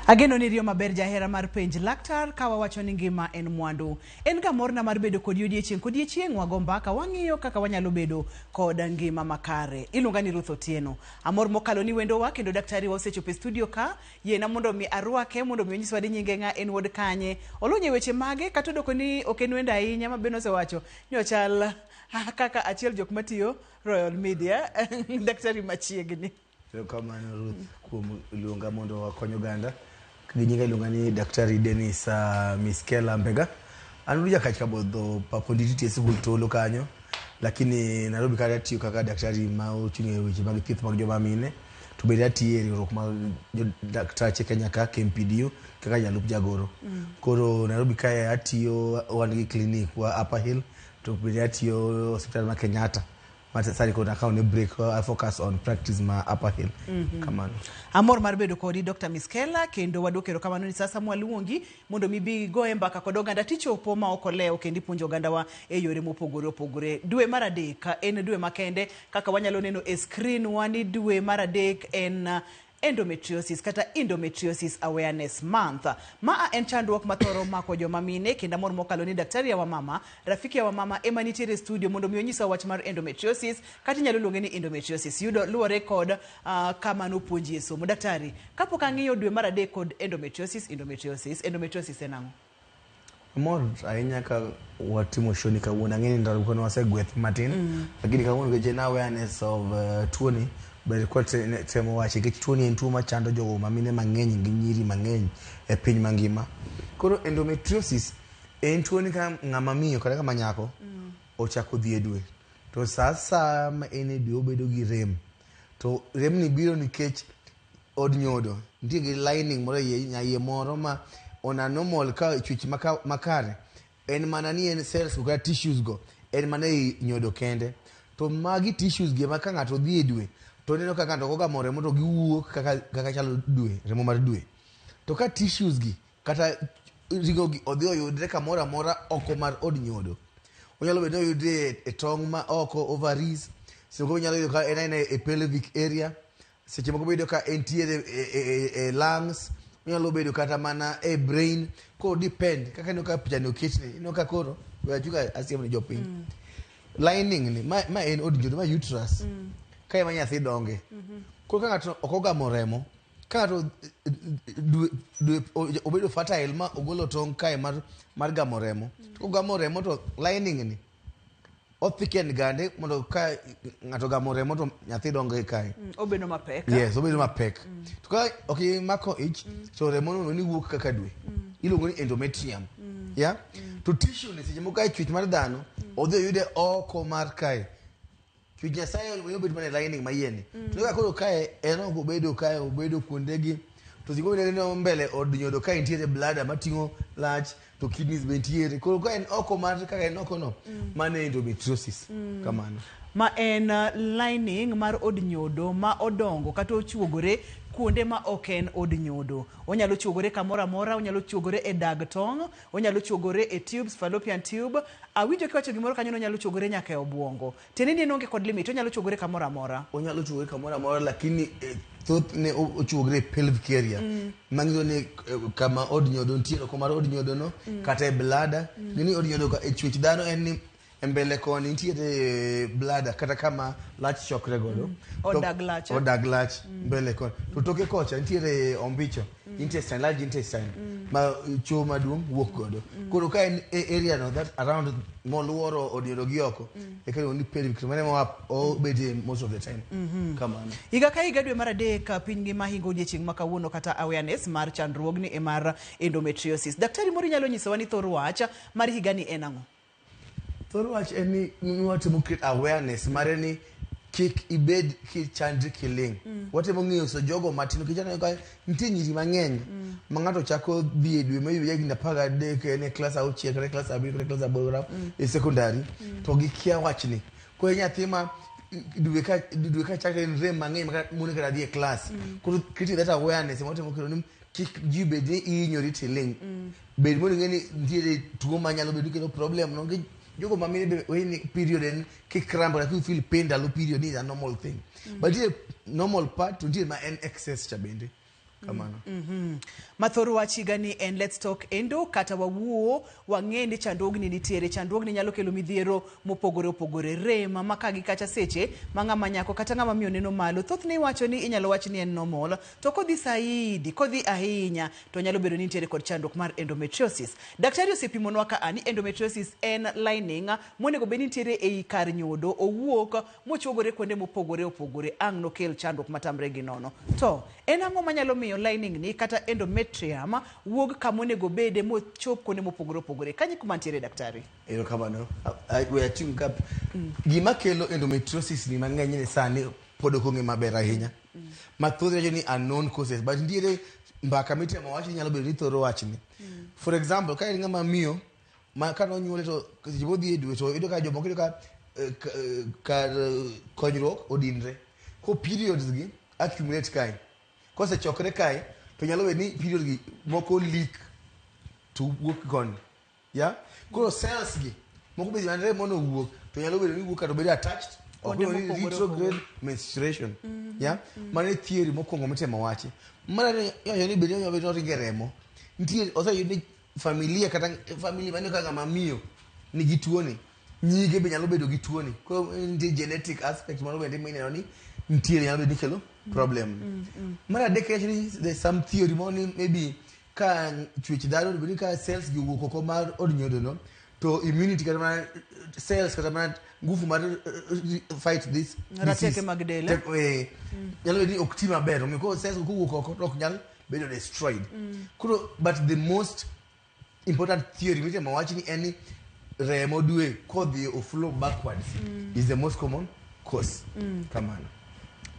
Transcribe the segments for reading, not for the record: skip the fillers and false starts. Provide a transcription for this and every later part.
Ageno ni riyo maber jahera mar penj laktar ka wawacho ni ngima en mwandu. En ga morna mar bedo kodi odiechieng' kodiechieng' wago mbaka wang'iyo kaka wanyalo bedo kod ngima makare. Iluonga ni Ruth Otieno. Amor mokalo ni wendowa kendo daktari wa osechopo e studio ka. Yiena mondo mi arwake mondo mi onyiswa ni nyinge ng'a, en wuod kanye, olony e weche mage kata odoko ni ok en wendo ahinya ma bende osewacho ni ochal kaka achiel jok matiyo Royal Media. Daktari machiegni. Erokamano Ruth kuom luonga mondo wakony oganda. Gi nyinga iluonga ni Daktari Dennis Miskela Mbega. An wuod Jakach Kabodho Paponditi tie sikul Tolo kanyo. Lakini Nairobi kata atiyo kaka daktari ma ochung' e weche mag thieth mag joma mine. To bende atiyo e riwruok mag jodaktache Kenya ka KMPDU kaka jalup jagoro. Koro Nairobi kae atiyo wan gi clinic wa Upper Hill to bende atiyo osiptal ma Kenyatta. But sani koro akawo ne break, I focus on practice ma Upper Hill. Kamano. Amor mar bedo kodi Dr. Miskela kendo waduoko erokamano ni sasa mwaluongi mondo mi bi goye mbaka kod oganda tichopo ma ok olewo kendo ipuonjo ogandawa e yore mopogore opogore. Dwe mar adek en dwe makende kaka wanyalo neno e screen wa ni dwe mar adek en endometriosis kata endometriosis awareness month. Maa en chandruok mathoro mako joma mine kendo amor mokalo ni daktari ya wamama, rafiki ya wamama ema nitiere e studio mondo mi onyiswa wach mar endometriosis kata inyalo luonge ni endometriosis. Yudo luwore kod kama nopuonji e somo. Daktari, kapok ang'iyo dwe mar adek kod endometriosis, endometriosis, endometriosis en ang'o? Amor ahinya ka watimo show ni kawuono. Ang'e ni ndalo moko ne wasegweth matin. Lakini kawuono nikech en awareness of tuo ni ber kwa temo wache nikech tuo ni en tuo machando jogo mamine mang'eny gi nyiri mang'eny e piny mangima. Koro endometriosis en tuo ni ka ng'ama miyo kata kama nyako ochako dhi e dwe to sa asaya ma en e dwe obedo gi rem. To remni biro nikech od nyodo nitie gi lining moro e iye moro ma on a normal ka chwech makare en mana ni en cells go kata tissues go en mana ei nyodo kende. To magi tissues gi ema ka ng'ato dhi e dwe to oneno ka ng'ato ok ogamo remo to giwuok kaka chalo dwe, remo mar dwe. To ka tissues gi kata ring'o gi odhi oyudre kamoro amora oko mar od nyodo, onyalo bedo ni oyudre e tong' ma oko, ovaries, seche moko inyalo yudo ka en aena e pelvic area, seche moko bedo ka entiere e lungs, onyalo bedo kata mana e brain. Koro depend kaka ineno ka picha ni oketni, ineno ka koro we achuka asiem ne jopiny. Lining ni ma en od nyodo, ma uterus. Ka ema nyathi donge. Koro ka ng'ato ok ogamo remo, ka ng'ato dwe, dwe, obedo fertile ma ogolo tong' kae mar gamo remo. To kogamo remo to lining ni othicken gande mondo ka ng'ato gamo remo to nyathi dongo e kae. Obedo mapek. Yes, obedo mapek. To ka ok imako ich, to remo no ni wuok kaka dwe. Iluongo ni endometrium. Yeah? To tissue ni seche moko ka chwech mar dhano odhi oyude oko mar kae. Chwech Nyasaye obedo mana e lining ma iye ni. To ka koro kae en ok obedo kae, obedo kuondegi. To seche moko ineno mbele od nyodo kae nitiere bladder mating'o lach to kidneys be nitiere. Koro ka en oko mar kaka en oko no, mano e endometriosis. Kamano. Ma en lining mar od nyodo ma odongo kata ochuogore kuonde ma ok en od nyodo. Onyalo chuogore kamoro amora, onyalo chuogore e dag tong', onyalo chuogore e tubes, fallopian tube. Awinjo kiwacho gimoro kanyo ni onyalo chuogore nyaka e obuongo. Tiende ni en onge kod limit, onyalo chuogore kamoro amora. Onyalo chuogore kamoro amora lakini thothne ochuogre e pelvic area. Manyiso ni kama od nyodo nitie oko mar od nyodo no, kata e bladder. Ng'eni od nyodo ka e chwech dhano en ni e mbele koni nitiere bladder kata kama lach chokre godo. Odag lach, eh? Odag lach mbele koni. To toke kocha nitiere ombicho, intestine, large intestine ma choo maduong' wuok godo. Koro ka en e area no that around moluoro od nyodo gi oko, eka iluongo ni pelvic, to mano ema obetie most of the time. Kamano. Higa ka higa dwe mar adek piny ngima hingo odiechieng' ma kawuono kata awareness mar chandruogni e mar endometriosis. Daktari moro inyalo nyisowa ni thor wach mar higani en ang'o? Thor wach en ni watemo create awareness mare ni kik ibed kichandri kiling'. Watemo ng'iyo so jogo matindo nikech aneno ka nitie nyiri mang'eny ma ng'ato chako dhi e dwe maybe higni 13 en e klas 6 kata e klas 7 kata e klas 8 e secondary to gikia wachni. Koro nyathi ma dwe ka chakre en rem mang'eny ma mone kata dhi e klas. Koro creating that awareness ema watemo kelo ni kik ji bed ni ihinyori tiling'. Bed mondo ing'e ni nitiere tuo manyalo bedo ni kelo problem no. Nikech jogo ma mine be we ni period en kikramp kata ki feel pain ndalo period ni is a normal thing. But nitie normal part to nitie ma en excess cha bende. Kamano. Mathor wach higa ni en Let's Talk Endo, kata wawuo wang'e ni chandruogni nitiere. Chandruogni nyalo kelo midhiero mopogore opogore, rem ma ka gi kacha seche ma ng'ama nyako kata ng'ama miyo neno malo. Thothne iwacho ni inyalo wach ni en normal, to kodhi saidi, kodhi ahinya, to nyalo bedo ni nitiere kod chandruok mar endometriosis. Daktari osepimonwa ka a ni endometriosis en lining monego bed ni nitiere ei kar nyodo, owuok mochuogore kuonde mopogore opogore, ang' nokel chandruok matamre gi nono. To en ang'o manyalo miyo lining ni kata endometrium wuog kamonego bede mochop kuonde mopogore opogore? Kanyo kuma ntiere, daktari? Erokamano. We achung' ka gima kelo endometriosis ni mang'eny ni sani pod ok ong'e maber ahinya. Mathoth wacho ni unknown causes, but nitiere mbaka mitemo wach ni nyalo bedo ni thoro wachni. For example, ka en ng'ama miyo ma ka nonyuole to seche modhi e dwe to iyudo ka jomoko iyudo ka kar konyruok odinre. Ko periods gi accumulate kae. Kosechokre kae to nyalo bedo ni period gi moko leak to wuok koni. Yeah? Koro cells gi moko be manre mondo owuok to nyalo bedo ni wuok kata bedo attached. Kuonde Ok ni mopogore. Retrograde menstruation. Yeah? Mano e theory mokwongo mitemo wachi. Mar ariyo, iwacho ni bende onyalo bedo ni oringo e remo. Nitie oseyud ni familia kata family maneno ka ng'ama miyo nigi tuoni, nyige be nyalo bedo gi tuoni. Koro nitie genetic aspect moro bende mineno ni nitiere nyalo bedo ni kelo problem. Mar adek, iwacho ni there's some theory moro ni maybe ka chwech dhano onego ni ka cells gi owuok oko mar od nyodo no to immunity kata mana cells kata mana nguvu mar fight this Rateke disease mag del, eh? Nyalo bedo ni ok ti maber, omiyo koro cells go kowuok oko to ok nyal bedo destroyed. Koro but the most important theory mitemo wach ni en ni remo dwe kodhi o flow backwards is the most common cause. Kamano.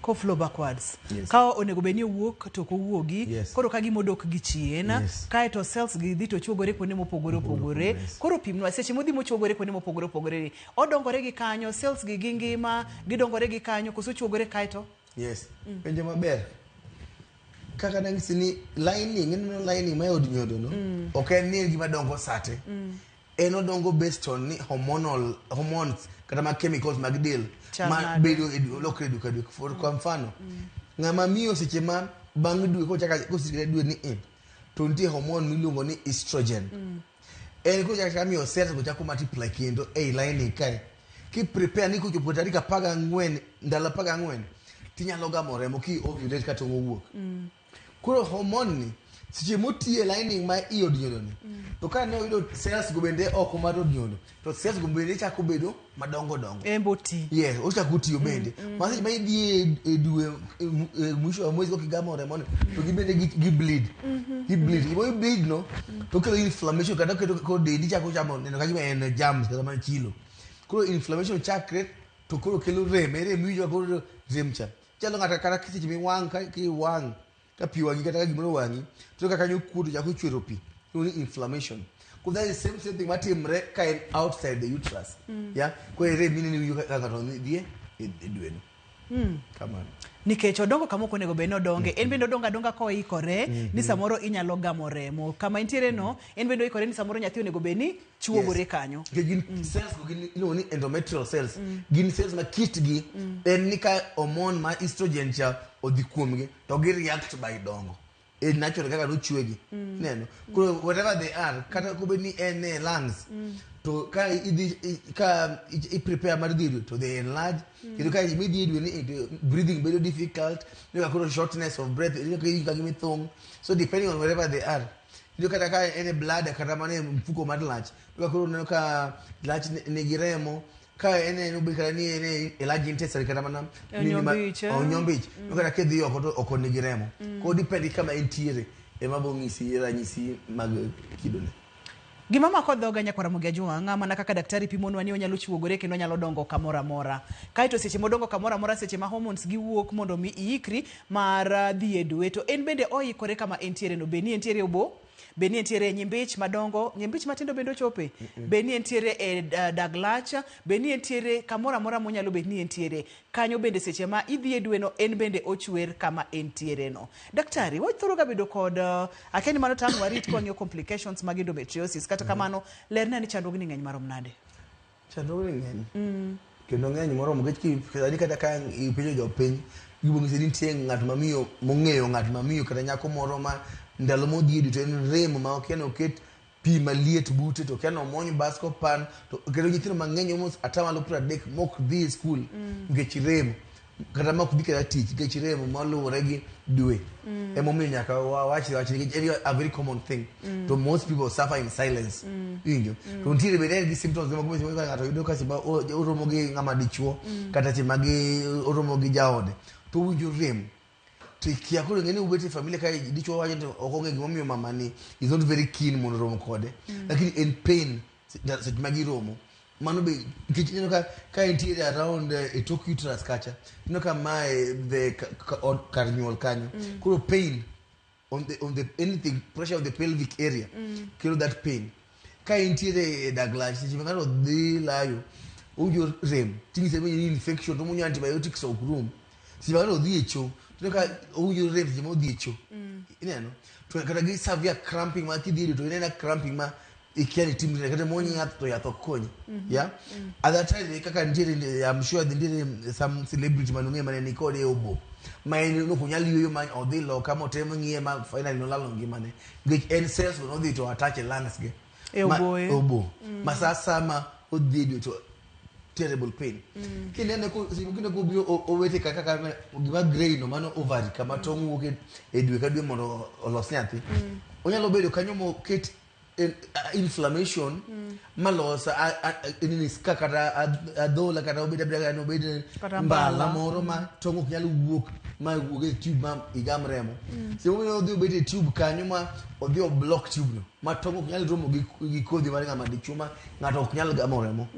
Ko flow backwards. Yes. Ka onego bed ni owuok to ok owuogi. Yes. Koro ka gima odok gi chien. Yes. Kaeto cells gi dhi to chuogore kuonde mopogore opogore. Yes. Koro pimnwa seche modhi mochuogore kuonde mopogore opogore ni odongore gi kanyo, cells gi gi ngima gidongore gi kanyo koso chuogore kaeto? Yes, penjo maber. Kaka nang'isi ni lining, ineno lining ma e od nyodo no, ok en ni en gima dongo sate. En odongo based on ni hormonal hormones kata mag chemicals mag del Chal ma nade? bedo e lokre dwe ka dwe. For kwa mfano, ng'ama miyo seche ma bang' dwe kochaka kosikre dwe ni e, to nitie hormone miluongo ni estrogen. En kochaka miyo cells go chako multiply kendo ei lining kae. Ki prepare ni kochopo tarik 14, ndalo 14, tinyalo gamo remo ki ovulate ka tong' owuok. Koro hormone ni seche motiye lining ma i od nyodo ni, to ka ne oyudo cells go bende oko mar od nyodo, to cells go bende chako bedo madongo dongo. En bo ti. Yes, ochako tiyo bende. Ma seche ma idhi e dwe e mwisho wa mwezi kokigamo remo ni, to gibende gi bleed. Gi bleed. Gima gi bleed no, to kelo inflammation kata keto koro dendi chako chamo neno ka gima en germs kata mana chilo. Koro inflammation chakre to koro kelo rem, e rem miwinjo ka koro rem cha. Chalo ng'ato kata seche miwang' ka kiwang' ka pi wang'i kata ka gimoro wang'i, to ka kanyo kuodo chako chwero pi. Iluongo ni inflammation. Koro that is same thing matimre ka en outside the uterus. Yeah? Koro e rem mineno iwinjo ka ng'ato dhi e dwe no. Kamano. Nikech odongo kama ok onego bed ni odonge, en bende odongo adonga koikore ni samoro inyalo gamo remo kama entiere no, en bende oikore ni samoro nyathi onego bed ni chuogore kanyo. Nikech gin cells go gin iluongo ni endometrial cells. Gin cells ma kitgi en ni ka hormone ma estrogen cha odhi kuomgi to gi react by dongo. E natural kaka nochwegi. Neno. Koro whatever they are, kata kobed ni en e lungs, to ka idhi ka i prepare mar dhi e dwe to they enlarge. Kendo ka midhi e dwe ni to breathing bedo difficult, iyudo ka koro shortness of breath, iyudo ka iwinjo ka gima ithung'. So depending on wherever they are. Iyudo kata ka en e bladder kata mana e mfuko mar lach, iyudo ka koro uneno ka lach nigi remo, ka en en obed kata ni en e large intestine kata mana E nini onyombich, eh? onyombich. Iyudo kata kidhi oko to oko nigi remo. Koro depend gi kama entiere ema bo ng'isi ranyisi mag kidone. Gima mako dhoga, nyakwar Ramogi Ajwang', mana kaka daktari pimonwa ni onyalo chuogore kendo onyalo dongo kamoro amora. Kaeto seche modongo kamoro amora, seche ma hormones gi wuok mondo mi iikri mar dhi e dwe, to en bende oikore kama entiere no, bed ni entiere e obo, bed ni entiere e nyimbich madongo, nyimbich matindo bende ochope, bed ni entiere e dag lach, bed ni entiere kamoro amora monyalo bet ni entiere. Kanyo bende seche ma idhi e dwe no, en bende ochwer kama entiere no. Daktari, wathoro ga bedo kod akia ni mano tang' warit kwang'iyo complications mag endometriosis. Kata kamano, lerna ni chandruogni ng'eny marom nade? Chandruogni ng'eny. Kendo ng'eny moromo nikech sani kata ka ipenjo jopiny Gibo ng'ise ni nitie ng'at mamiyo mong'eyo ng'at mamiyo kata nyako moro ma ndalo modhi e dwe to en rem ma okia ni oket pi maliet bute to okia ni omwony bascopan to kendo nyithindo mang'eny almost 30% mok dhi e skul nikech rem kata mok dhi kata tich nikech rem maluwore gi dwe. Emomiyo nyaka wawach wach nikech en a very common thing to most people suffer in silence. Iwinjo? To nitiere bende en gi symptoms moko ma ng'ato yudo ka seche ma oromo gi ng'ama dichuo kata seche ma gi oromo gi jaode to owinjo rem to ikia. Koro ing'e ni ubet e familia ka dichuo wacho ni ok ong'e gimomiyo mama ni is not very keen mondo orom kode, lakini en pain seche ma giromo. Mano be nikech ineno ka entiere around e tok uterus kacha, ineno ka mae the od kar nyuol kanyo. Koro pain on the anything pressure of the pelvic area kelo that pain. Ka entiere e dag lach, seche ma ng'ato dhi layo owinjo rem ting'ise ni infection to omuonyo antibiotics ok rum. Seche ma ng'ato odhi e cho tineno ka owinjo rem seche ma odhi e cho, ineno to kata gi severe cramping ma kidhi e dwe to ineno cramping ma ikia ni timre kata muony yath to yath ok konyi. Yeah, at that time kaka nitiere, I'm sure nitiere some celebrity manong'e mane ni kode e obo ma en ok onyal yueyo ma odhi loka motemo ng'iye ma finally nolalo ngimane nikech en cells go nodhi to attach e lungs ge. E oboye. E obo ma sa sama odhi e dwe to terrible pain. Kinene ko kineno kobiro owete kaka kaka gima grey no, mano ovary kama tong' wuok e dwe ka dwe mondo olos nyathi. Onyalo bedo kanyo moket inflammation malos nini ska kata adhola kata obed abeda kata obed kata mbala mbala. Moro ma tong' ok nyal wuok ma wuog e tube ma igam remo. Seche moko odhi obet e tube kanyo ma odhi o block tube no ma tong' ok nyal romo gi kodhi mar ng'ama dichuo ma ng'ato ok nyal gamo remo.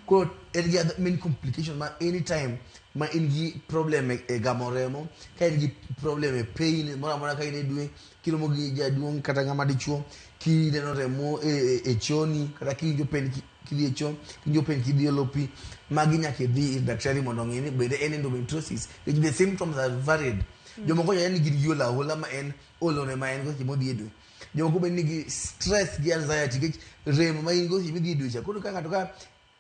Koro en gi other main complication ma anytime ma in gi problem e gamo remo, ka in gi problem e pain moro amora ka in e dwe kiromo gi jaduong' kata ng'ama dichuo, kineno remo e choni kata kiwinjo pain kidhi e cho, kiwinjo pain kidhi e lopi, magi nyaka idhi ir daktari mondo ong'e ni bende en endometriosis nikech the symptoms are varied. Jomoko nyalo ni gin gi olo aola ma en olone ma en go seche modhi e dwe. Jomoko bende nigi stress gi anxiety nikech rem ma in go seche midhi e dwe cha. Koro ka ng'ato ka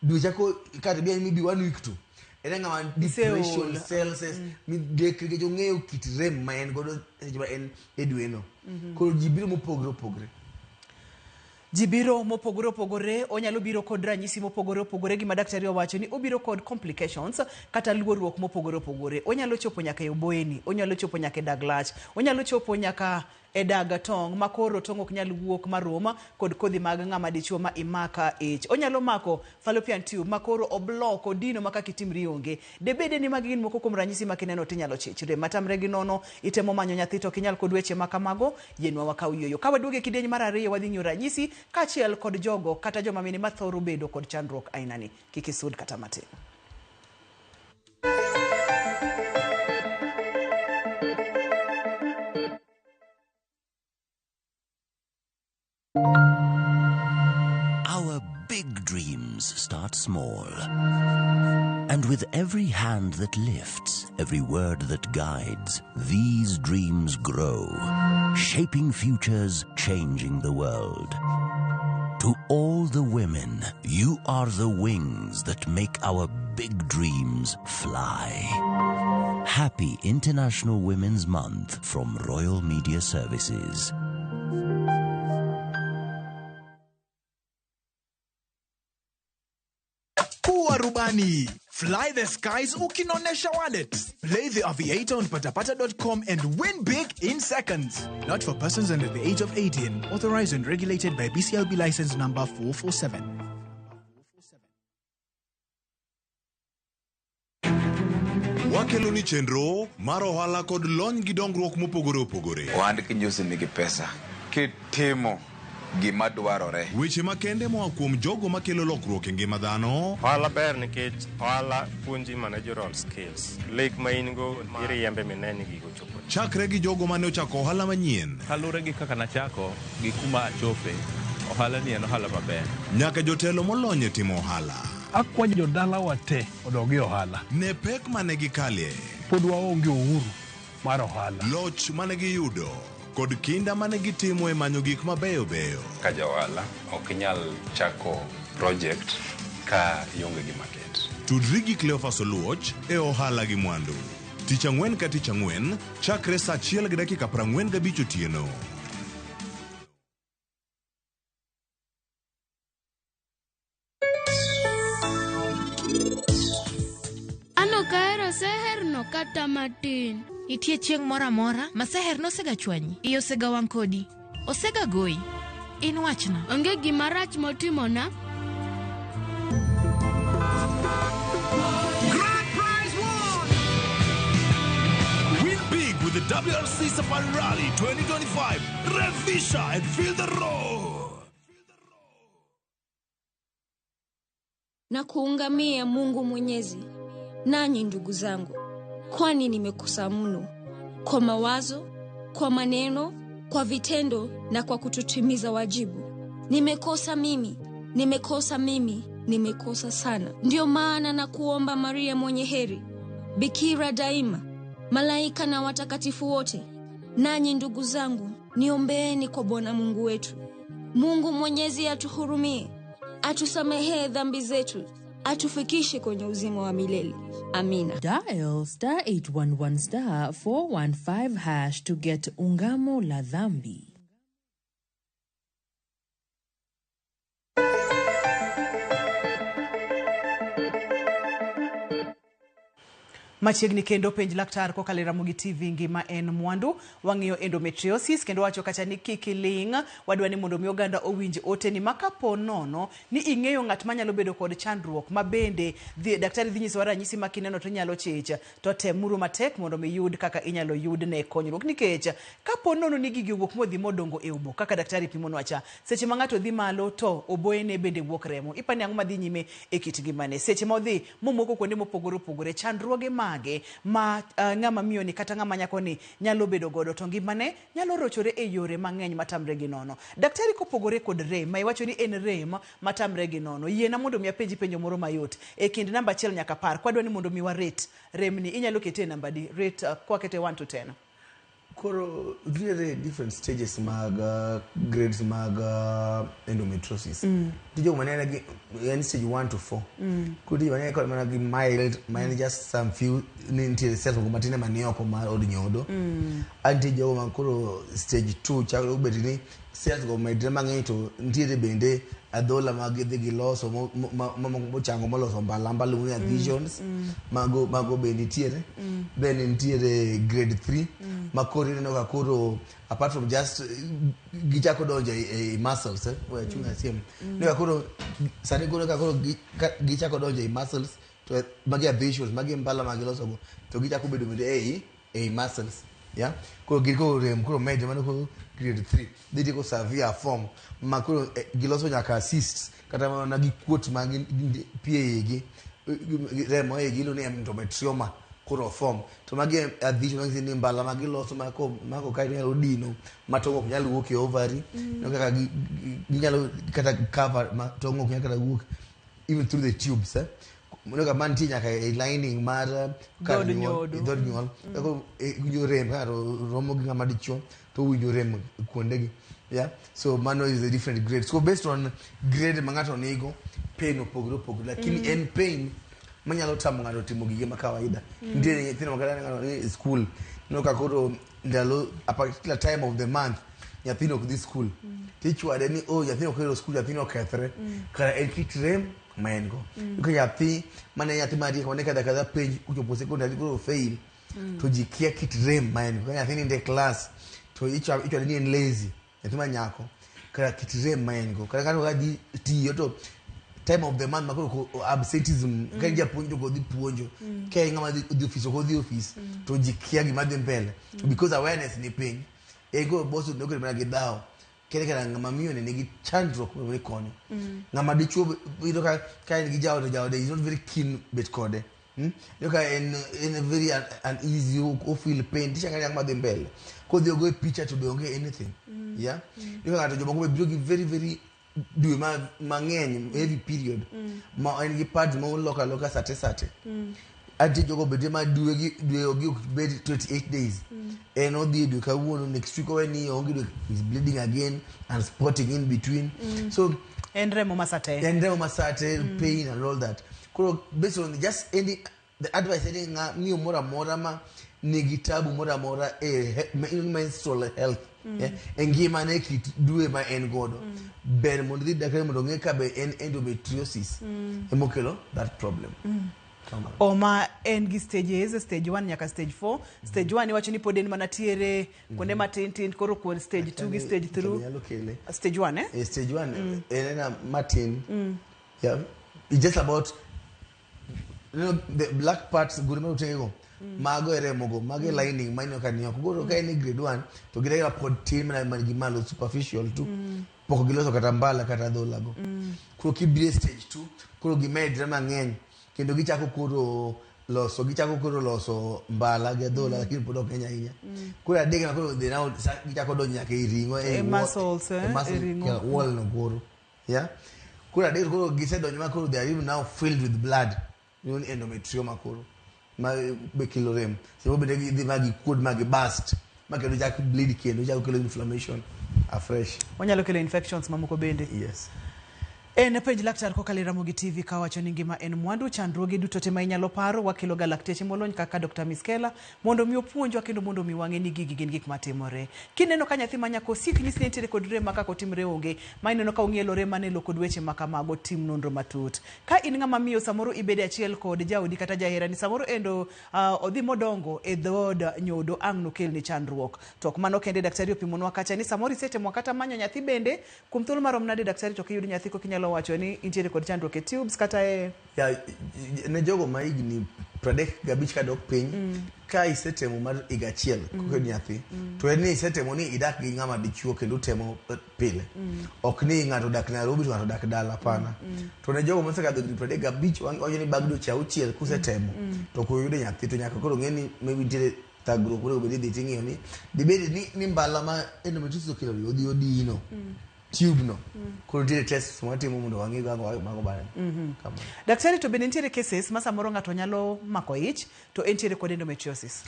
dwe chako kata bi maybe one week to en ng'ama depression Iseol. Cells midekre nikech ong'eyo kit rem ma en godo seche ma en e dwe no. Koro ji biro mopogre opogre. Ji biro mopogore opogore, onyalo biro kod ranyisi mopogore opogore. Gima daktari owacho ni obiro kod complications kata luoruok mopogore opogore. Onyalo chopo nyaka e oboyeni, onyalo chopo nyaka e dag lach, onyalo chopo nyaka e dag tong' ma koro tong' ok nyal wuok marom kod kodhi mag ng'ama dichuo ma imaka ich. Onyalo mako fallopian tube ma koro oblok odino ma kaka itimri onge. Debede ni magi gin moko kuom ranyisi ma kineno tinyalo chich rem matamre gi nono itemo manyo nyathi to ok inyal kod weche ma kamago. Yienwa wakaw yueyo ka waduogo e kidieny mar ariyo wadhi ng'iyo ranyisi kaachiel kod jogo kata joma mine mathoro bedo kod chandruok ainani. Kik isud kata matin. Our big dreams start small. And with every hand that lifts, every word that guides, these dreams grow, shaping futures, changing the world. To all the women, you are the wings that make our big dreams fly. Happy International Women's Month from Royal Media Services. Kuwa rubani. Fly the skies ukinonesha wallet. Play the Aviator on patapata.com and win big in seconds. Not for persons under the age of 18. Authorized and regulated by BCLB license number 447. Wakelo ni chenro mar ohala kod lony gi dongruok mopogore opogore. Ohand kinyosi nigi pesa kitimo gima dwarore. Weche makende moa kuom jogo makelo lokruok e ngima dhano. Ohala ber nikech ohala puonji managerial skills. Lek ma in go iriembe mine ni gigo chopo. Chakre gi jogo mane ochako ohala manyien. Kaluwore gi kaka nachako gi kuma achope, ohala ni en ohala maber. Nyaka jotelo molony e timo ohala. Akwayo jodalawa te odog e ohala. Ne pek mane gikalie. Pod waonge uhuru mar ohala. Loch mane giyudo kod kinda mane gitimo e manyo gik mabeyo beyo. Ka ja ohala ok inyal chako project ka ionge gi market. Tudri gi Cleophas Oluoch e ohala gi mwandu. Tich ang'wen ka tich ang'wen, chakre saa achiel gi dakika 45 otieno. An ok ahero seher no kata matin. Nitie chieng' moro amora ma seher nosegachwanyi? Iye osegawang' kodi? Osegagoyi? In wachna. Onge gima rach motimona. Grand Prize One! Win big with the WRC Safari Rally 2025. Rev Fisher and feel the roar. Na kuungamia Mungu Mwenyezi, nanyi ndugu zangu, kwani nimekosa mno kwa mawazo, kwa maneno, kwa vitendo na kwa kutotimiza wajibu. Nimekosa mimi, nimekosa mimi, nimekosa sana. Ndiyo maana na kuomba Maria mwenye heri, bikira daima, malaika na watakatifu wote, nanyi ndugu zangu, niombeeni kwa Bwana Mungu wetu. Mungu Mwenyezi atuhurumie, atusamehee dhambi zetu, atufikishe kwenye uzima wa milele. Amina. Dial star 811 star 415 hash to get Ungamo la Dhambi. Machiegni kendo penj laktar kokalo e Ramogi TV ngima en mwandu. Wang'iyo endometriosis kendo wacho kacha ni kik iling'. Wadwa ni mondo mi oganda owinj oteni ma kapo nono ni ing'eyo ng'at manyalo bedo kod chandruok ma bende dhi, daktari dhi nyisowa ranyisi ma kineno to inyalo chich to temuru matek mondo mi yud kaka inyalo yudne konyruok nikech kapo nono ni gigi owuok modhi modongo e obo kaka daktari pimonwa cha seche ma ng'ato dhi malo to oboyene bende wuok remo ipani ang'o madhi nyime e kit ngimane seche ma odhi momoko kuonde mopogore opogore chandruoge mage ma ng'ama miyo ni kata ng'ama nyako ni nyalo bedo godo to ngimane nyalo rochore e yore mang'eny matamre gi nono. Daktari kopogore kod rem ma iwacho ni en rem matamre gi nono, yiena mondo mi apenji penjo moro mayot e kind namba 1 nyaka 10 kwadwa ni mondo mi wa rate rem ni inyalo kete e namba di rate kwakete 1 to 10. Koro nitiere different stages mag grades mag endometriosis. Nitie jogo manene gi en stage 1 to 4. Koro nitie joma kod mana gi mild ma en just some few ni nitiere cells moko matin ema ni oko mar od nyodo. Nitie jogo ma koro stage 2 chako bet ni cells go medre mang'eny to nitiere bende adhola ma gidhi giloso mochango moloso mbala mbala ni adhesions. Mago be nitiere. Then nitiere grade 3 ma koro ineno ka koro apart from just gichako donjo e muscles we achung' asiem. Ineno ka koro sani koro ka koro gichako donjo e muscles to magi adhesions magi mbala ma giloso go to gichako bedo bende ei muscles. Yeah, koro gin koro rem koro medre mano koro grade 3 dhi tieko severe form ma koro giloso nyaka cysts kata mana gi kuot ma gin pi e igi remo e igi iluongo ni endometrioma koro form to magi adhesion manyiso ni mbala ma giloso mako kae nyalo dino ma tong' ok nyal wuok e ovary. Kaka ginyalo kata cover ma tong' ok nyal kata wuok even through the tubes. Ka mantie nyaka e lining mar kar nyuol dhood nyuol kaka winjo rem ka romo gi ng'ama dichuo to winjo rem kuondegi. Yeah, so mano is a different grade. So based on grade ma ng'ato nigo pain opogore opogore lakini en pain manyalo tamo ng'ato timo gige ma kawaida. Nitiere nyithindo ma kata ng'ato ni e school no ka koro ndalo a particular time of the month nyathino ok dhi school tichwade ni oh nyathino ok ohero school nyathino okethre kara en kit rem ma en go. Ka nyathi mane nyathi mariek mane kadha kadha penj kochopo secondary koro fail to ji kia kit rem ma en go. Ka nyathi nindo e class to ichwade ni en lazy nyathi ma nyako kara kit rem ma en go. Kata ka dhi tiyo to time of the month ma koro absenteeism ka en japuonj to ok odhi puonjo ka en ng'ama dhi ofis ok odhi ofis to ji kia gima dhi mbele because awareness ni piny. En koro boss onego mana gi dhawo kere kara ng'ama miyo ni nigi chandruok monego konyo. Ng'ama dichuo iyudo ka en gi jaode jaode is not very keen bet kode. Iyudo ka en very uneasy o feel pain tichako ni ang'o madhi mbele kodhi ogoye picha to be onge anything. Yeah, iyudo ka ng'ato jomoko be biro gi very very dwe mang'eny heavy period ma en gi pads ma oloko aloka sate sate. Ati jogo bende ma dwe gi ok bed 28 days. En odhi e dwe kawuono next week owe ni onge dwe is bleeding again and spotting in between. So en remo masate. En remo masate pain and all that. Koro based on just any The advice en ni ng'a miyo moro amora ma nigi tabu moro amora e menstrual health, e ngimane e kit dwe ma en godo, ber mondo idhi daktari mondo ong'e ka be en endometriosis emokelo that problem. Kamano. Oma en gi stages, stage 1 nyaka stage 4. Stage 1 iwacho ni pod en mana tiere kuonde matin tin, koro kuon stage 2 gi stage 3. Nyalo kele. Stage 1, eh? E stage 1 en ena matin. Yeah, it's just about the black parts, gure ma utengego, mago e remogo, mago e lining ma ineno ka ni oko. Koro ka en e grade 1 to gin pod tin mana man gi malo, superficial tu, pok giloso kata mbala kata adhola go. Koro kibiro e stage 2, koro gimedre mang'eny kendo gichako koro loso mbala gi adhola, lakini pod ok ng'eny ahinya. Koro adek ma koro they now gichako donjo nyaka e ring'o, e muscles, e muscles, e ring'o. Yeah, wall no koro, yeah, koro adek koro gisedonjo ma koro they are even now filled with blood. Iluongo ni endometrioma. Koro ma be kelo rem. Seche moko bende gidhi ma gikuod ma giburst ma kendo chak bleed, kendo chako kelo inflammation afresh. Onyalo kelo infections mamoko bende. Yes. En Penj Laktar kokalo e Ramogi TV, kawacho ni ngima en mwandu, chandruoge duto te ma inyalo paro, wakelo ga lakteche molony kaka Dr. Miskela mondo mi opuonjwa kendo mondo mi wang'e ni gigi gin gik matimore. Kineno ka nyathi ma nyako sik nyisi ni entiere kod rem ma kaka otimre onge, ma ineno ka ong'ielo rem mane lo kod weche ma kamago, tim nonro matut. Ka in ng'ama miyo, samoro ibedo achiel kod jaodi kata jaherani, samoro endo odhi modongo e dhood nyodo, ang' nokelni chandruok. To ok mano kende, daktari opimonwa kacha ni samoro isetemo kata manyo nyathi bende kuom thuolo marom nade, daktari, to kiyud nyathi koka inyalo wacho ni intiere kod chandruok e tubes kata e Ya, ne jogo ma higni 35 kadok piny, ka isetemo mar higa achiel koka nyathi, to en ni isetemo ni idak gi ng'ama dichuo kendo utemo pile, ok ni ng'ato odak Nairobi to ng'ato odak dala, hapana. To ne jogo mosekadho higni 35, wacho ni bang' dweche 6 kusetemo to ok uyudo nyathi, to nyaka koro ng'e ni maybe nitiere thagruok monego bed ni idhi ting'iyo ni dibed ni mbala ma endometriosis okelo ni odhi odino tube no. Koro nitiere tests mwatimo mondo wang'e kaka mago bang'e. Kamano. Daktari, to bende nitiere cases ma samoro ng'ato nyalo mako ich to entiere kod endometriosis?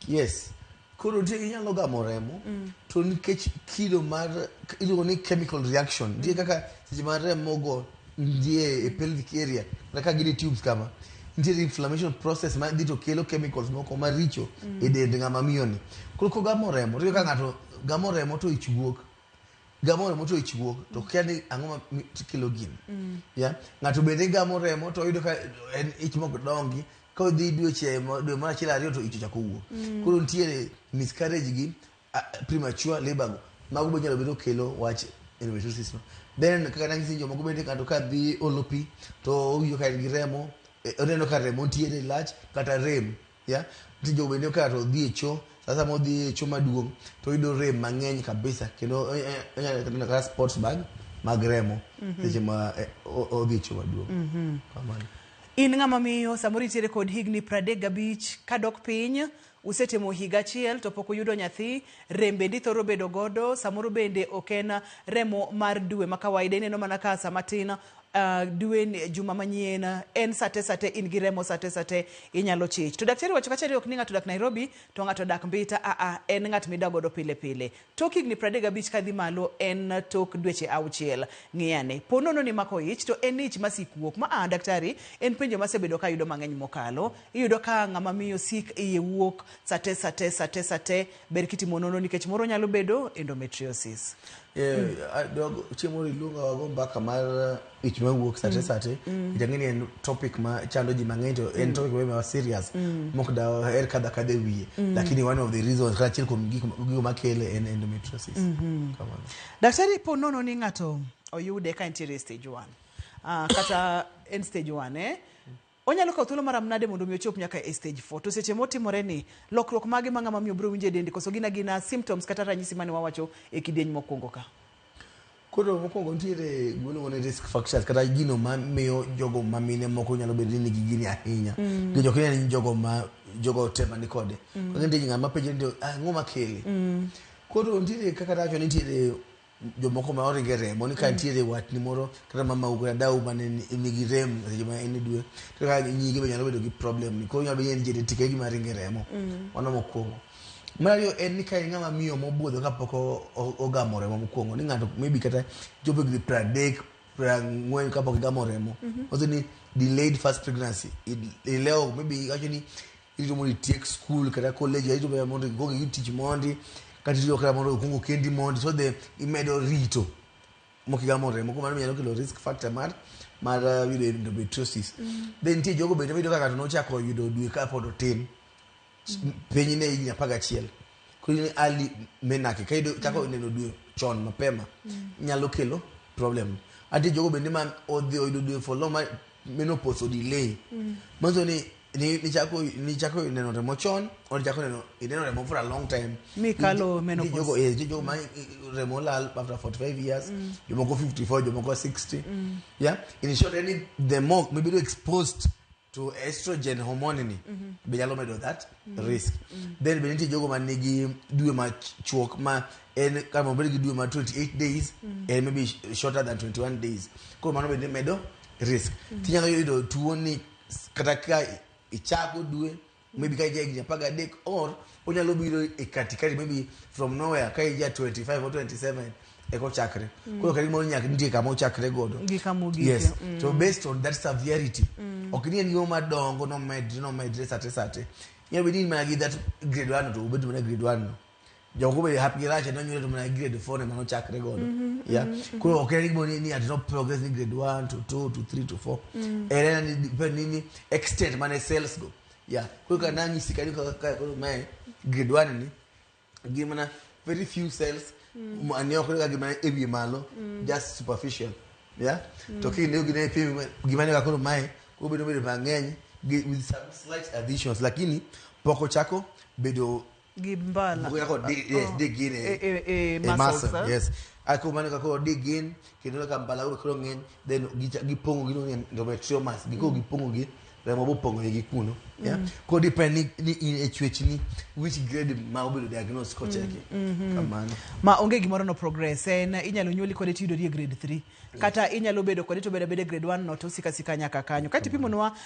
Yes, koro nitie, inyalo gamo remo to nikech kido mar iluongo ni chemical reaction nitie, kaka seche ma remo go nitie e pelvic area kata ka gin e tubes kama nitiere inflammation process ma dhi to kelo chemicals moko maricho e dend ng'ama miyo ni. Koro kogamo remo to iyudo ka ng'ato gamo remo to ich wuok, gamo remo to ich wuok, to kia ni ang'o ma kelo gini. Yeah, ng'ato bende gamo remo to oyudo ka en ich mok dongi, ka odhi dweche dwe mar achiel ariyo to ich ochako wuok. Koro nitiere miscarriage gi premature labor go, mago be nyalo bedo kelo wach endometriosis no. Then kaka nanyisi, jomoko bende ng'ato ka dhi olo pi to owinjo ka en gi remo, oneno ka remo ntiere lach kata rem. Yeah, nitie jogo bende ka to dhi e cho, sasa modhi e cho maduong' to oyudo rem mang'eny kabisa, kendo onyalo neno kata spots mag remo seche ma odhi e cho maduong'. Kamano. In ng'ama miyo, samoro itiere kod higni 35 kadok piny, usetemo higa achiel to pok uyudo nyathi, rem bende ithoro bedo godo, samoro bende ok en remo mar dwe ma kawaida, ineno mana ka sama tin dwe ni, juma manyien en sate sate in gi remo sate sate, inyalo chich. To daktari wacho kacha ni ok ni ng'ato odak Nairobi to ng'ato odak Mbita, aa, en ng'at midak godo pile pile. Tok higni 35 kadhi malo en tok dweche 6. Ng'iyane. Po nono ni mako ich to en ich masik wuok. Ma a daktari, en penjo masebedo kayudo mang'eny mokalo. Iyudo ka ng'ama miyo sik iye wuok sate sate sate sate, ber kitimo nonro nikech moro nyalo bedo endometriosis. Chieng' moro iluonga wago mbaka mar ich mawuok sate sate. Nikech ang'e ni en topic ma chando ji mang'eny, to en topic ma serious mok daher kadho akadha e wiye. Lakini one of the reasons, kata achiel kuom gigo makele en endometriosis. Kamano. Daktari, po nono ni ng'ato oyude ka entiere e stage 1. Kata en stage 1, eh? Onyalo kawo thuolo maram nade mondo mi ochop nyaka e stage 4? To seche motimore ni, lokruok mage ma ng'ama miyo biro winjo e dende, koso gin agina symptoms kata ranyisi mane wawacho e kidieny mokwongo ka? Koro mokwongo nitiere gimiluongo ni risk factors, kata gino mamiyo jogo ma mine moko nyalo bedo ni nigi gini ahinya. Nikech ok inyal ni jogo ma jogo te mani kode. Koro nitie ng'ama penjo ni ang'o makele. Koro nitiere kaka nawacho ni nitiere jomoko ma oringo e remo ni ka nitiere watni moro kata mamau kata dau mane nigi rem seche ma en e dwe, to kaka nyige be nyalo bedo gi problem ni. Koro nyalo bedo ni en genetic, e gima ringo e remo. Mano mokwongo. Mar ariyo en ni ka en ng'ama miyo mobudho kapok ogamo remo mokwongo, ni ng'ato maybe kata chopo higni 30. 40 kapok igamo remo. Wacho ni delayed first pregnancy. Ilewo maybe iwacho ni irito mondo itiek school kata college, irito mondo ikuong iyud tich mondi, kata irito kata mondo ikuong okendi mondi. So the imedo rito mok igamo remo. Koro mano nyalo kelo risk factor mar yudo endometriosis. Then nitie jogo bende miyudo ka ng'ato nochako yudo dwe kapod otin. Piny ne higni 11. Koro in early menarche ka iyudo chako neno dwe chon mapema nyalo kelo problem. Ati jogo bende ma odhi oyudo dwe for long ma menopause o delay. Manyiso ni nichako neno remo chon or ichako neno ineno remo for a long time. Mikalo Nitie menopause. jogo, yes, nitie jogo ma remo lal after 45 years, jomoko 54, jomoko 60. Yeah. In short, any the more mibedo exposed to estrogen hormone ni be nyalo medo that risk. Then be nitie jogo man nigi dwe machuok ma en kama obed gi dwe ma 28 days en maybe shorter than 21 days. Koro mano bende medo risk. Tinyalo yudo tuo ni kata ka ichako dwe maybe ka ija higni 13 or onyalo biro e katikati maybe from nowhere ka ija 25 or 27 eka ochakre. Koro kata gimoro nyaka nitie kama ochakre godo. Gi kama ogike. Yes. So based on that severity, ok ni en gima madongo nomedre sate. Nyalo bedo ni in mana gi that grade 1 to obed mana grade 1 no. Jomoko bende hapgi rach nonyuole to mana grade 4 ema nochakre godo. Yeah. Koro ok en gima ni ati no progress ni grade 1 to 2 to 3 to 4. En en ni depend ni extent mane cells go. Yeah. Koro ka nang'isi kanyo kaka koro mae grade 1 ni gin mana very few cells mane ok ka gima e wiye malo just superficial. Yeah. To king'iyo gine pim gima ne koro mae koro bedo mang'eny with some slight additions lakini pok ochako bedo gi mbala. pok ochako yes, dig in E e muscles, muscle, eh? yes. Ako mano kaka dig in kendo ka mbala koro ng'eny then gipong'o gi ni endometriomas gikoro gipong'o gi remo bopong'o igi kuno. Yeah. Koro depend ni in e chwechni which grade ma obedo diagnosed kocheki. Kamano. Ma onge gimoro no progress en inyalo nyuoli kode tiyudori e grade 3 kata inyalo bedo kode to bedo abeda e grade 1 no to osika sika nyaka kanyo. Kaeto ipimonwa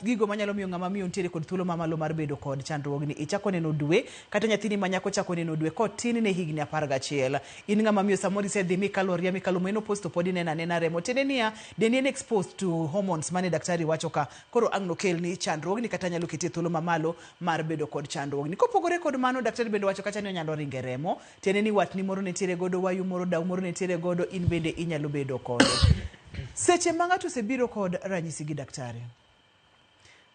gigo manyalo miyo ng'ama miyo nitiere kod thuolo mamalo mar bedo kod chandruogni. Ichako neno dwe kata nyathini ma nyako chako neno dwe kotin ne higni 11. In ng'ama miyo samoro isedhi mikalo ria mikalo menopause to pod ineno anena remo. Tiende niya dendi en exposed to hormones mane daktari wacho ka koro ang' nokelni chandruogni kata nyalo keti e thuolo mamalo mar bedo kod chandruogni. Kopogore kod mano daktari bende wacho kacha ni onyalo ringe remo. Tiende ni watni moro nitiere godo, wayu moro, dau moro nitiere godo, in bende inyalo bedo kode. Seche ma ng'ato osebiro kod ranyisi gi daktari,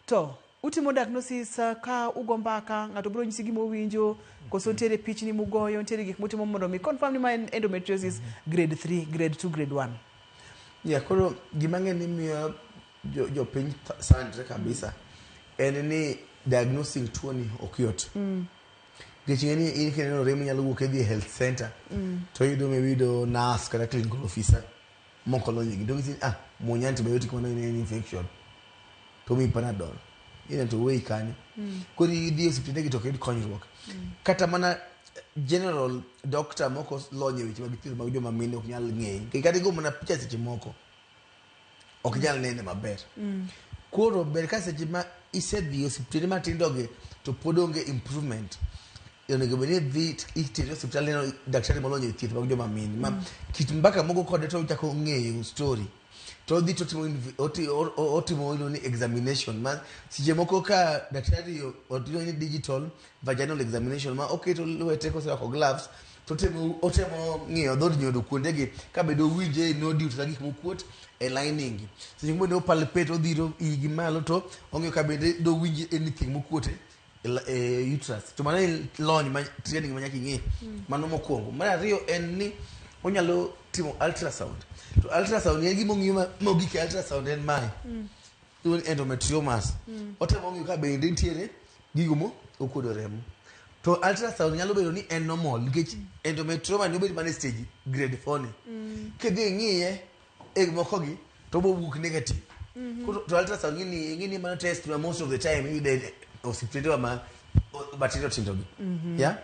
to utimo diagnosis ka ugo mbaka, ng'ato biro nyisi gima owinjo, koso nitiere pichni mugoyo, nitiere gik mutimo mondo mi confirm ni ma en endometriosis grade 3, grade 2, grade 1. Yeah, koro gima ng'e ni miyo jopiny sandre kabisa en ni diagnosing tuo ni ok yot. Nikech ing'e ni in kineno remo inyalo wuok idhi e health center to iyudo maybe iyudo nurse kata clinical officer mok olony e gini to onyisi ni muony antibiotic mano en infection to omiyi panadol ine to oweyi kanyo. Koro idhi e osiptende gi to ok iyud konyruok. Kata mana general doctor mok olony e weche mag thieth mag joma mine ok nyal ng'eyi. Nikech kata igo mana picha seche moko ok nyal nene maber. Koro ber ka seche ma isedhi e osiptende matindo gi to pod onge improvement. Onego bed ni idhi iteri e osiptal ineno daktari molony e thieth mag joma mine. Ma kit mbaka mogo kode to ochako ng'eyo story. To odhi to otimo iluongo ni examination ma seche moko ka daktari otimo ni digital vaginal examination ma oketo lwete koserwako gloves to otemo ng'iyo dhood nyodo kuondegi ka bende owinje nodules kata gik mokuot e lining gi. Seche moko bende opalpate odhiro igi malo to ong'iyo ka bende dowinj anything mokuot e uterus. To mano en lony ma training ma nyaka ing'e. Mano mokwongo. Mar ariyo en ni onyalo timo ultrasound. To ultrasound en gima ong'iyo mogik e ultrasound en mae. Iluongo ni endometriomas. Otemo ng'iyo ka bende nitiere gigo mo okuodo remo. To ultrasound nyalo bedo ni en normal nikech endometrioma ni obet mana e stage grade 4 ni. Kidhi ing'iye e moko gi to obo wuok negative. Koro to ultrasound ng'ini ni mano test ma most of the time iyude e osiptende ma matindo tindo gi. Yeah.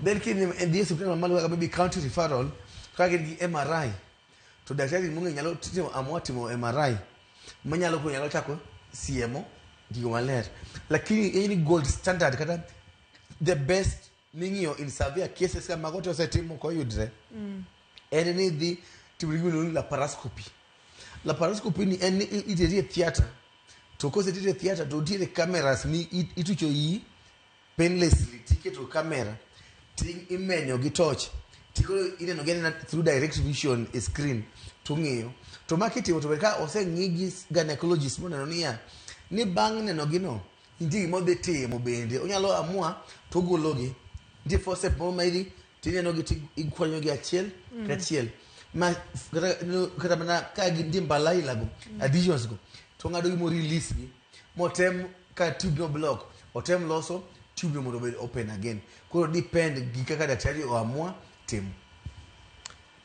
Then kidhi e osiptende mamalo kaka maybe county referral kaka gin gi MRI to daktari mong'eyo nyalo timo amua timo MRI manyalo koro nyalo chako siemo gigo maler. Lakini en gold standard kata the best ming'iyo in severe cases ka mago to osetimo koyudre en ni idhi timo gima iluongo ni laparoscopy. Laparoscopy ni en ni iteri e theatre, to koseteri e theatre to nitiere cameras mi itucho iyi painlessly, tiketo camera ti imenyo gi torch, tikoro ineno gi anena through direct vision e screen to ng'iyo. To ma kitimo to ber ka oseng'i gi gynecologist moneno niya ni bang' neno gi no nitie gima odhi timo bende onyalo amua to ogologi. Nitie forceps moro ma idhi tineno gi tikwanyo gi achiel kachiel ma kata mana ka gintie mbala aila go, adhesions go, to ng'ado gi mo release gi motem ka tube no block, otem loso tube no mondo obed open again. Koro depend gi kaka daktari oamua timo.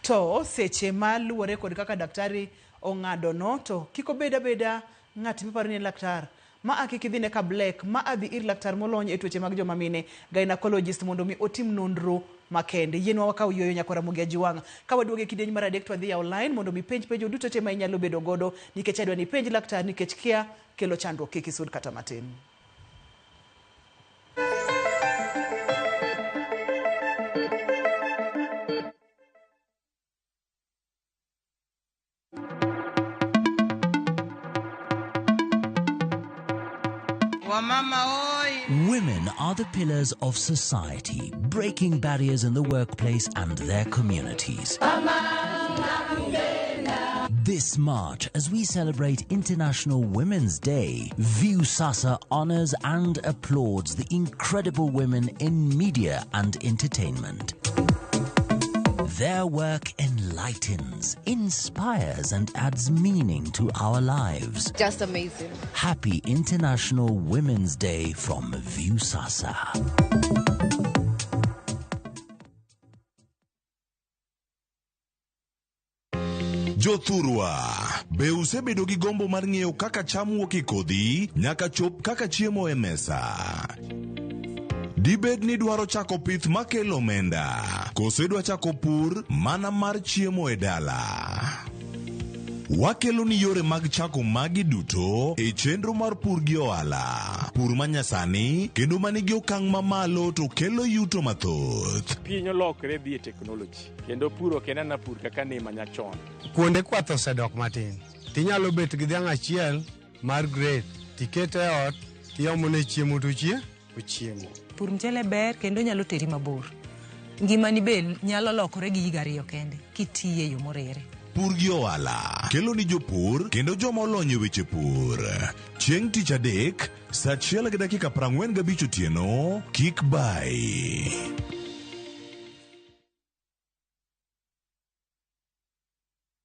To seche ma luwore kod kaka daktari ong'ado no, to kik obed abeda ng'at miparo ni en laktar. Ma a kik idhine ka Black, ma a dhi ir laktar molony e tuoche mag joma mine, gynecologist, mondo mi otim nonro makende. Yienwa wakaw yueyo nyakora Ramogi Ajiwang'. Ka waduogo e kidieny mar adek to wadhi yawo line mondo mi penj penjo duto te ma inyalo bedo godo, nikech adwa ni ipenj laktar, nikech kia kelo chandruok, kik isud kata matin. Women are the pillars of society, breaking barriers in the workplace and their communities. This March, as we celebrate International Women's Day, Viusasa honors and applauds the incredible women in media and entertainment. Their work enlightens, inspires, and adds meaning to our lives. Just amazing. Happy International Women's Day from Viusasa. Jothurwa, be usebedo gi gombo mar ng'eyo kaka cham wuok e kodhi nyaka chop kaka chiemo e mesa? Dibed ni dwaro chako pith makelo omenda, koso idwa chako pur mana mar chiemo e dala? Wakelo ni yore mag chako magi duto e chenro mar pur gi ohala. Pur manyasani kendo manigi okang' mamalo to kelo yuto mathoth. Piny olokre dhi e teknoloji kendo pur ok en ana pur kaka ne manyachon. Kuonde kwath osedok matin. Tinyalo bet gi dhiang' achiel mar grade, tikete e ot, tiomone chiemo to ochiemo. Pur mchele ber kendo nyalo teri mabor. Ngimani be nyalo lokore gi higa ariyo kende kitiye yo moriere. Pur gi ohala kelo ni jopur kendo joma olony e weche pur. Chieng' tich adek, saa 1:45 otieno, kik bai.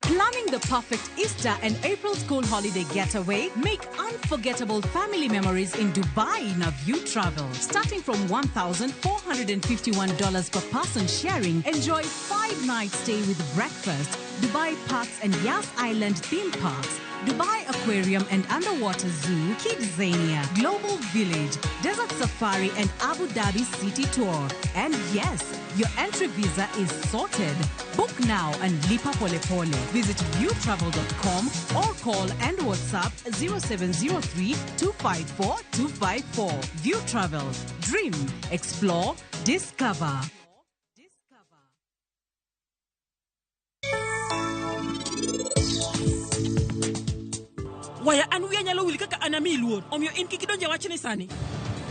Planning the perfect Easter and April school holiday getaway? Make unforgettable family memories in Dubai in a View Travel. Starting from $1,451 per person sharing, enjoy 5-night stay with breakfast, Dubai Parks and Yas Island theme parks, Dubai Aquarium and Underwater Zoo, Kidzania, Global Village, Desert Safari and Abu Dhabi City Tour. And yes, your entry visa is sorted. Book now and lipa pole pole. Visit viewtravel.com or call and WhatsApp 0703 254 254. View Travel. Dream, explore, discover. Waya an wiya nyalo wil kaka an amiyi luor, omiyo in kik idonje wachni sani.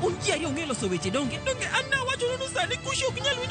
Un ji ariyo ung'e loso weche donge? Donge an nawachonu ni sani kushi ok nyal winjo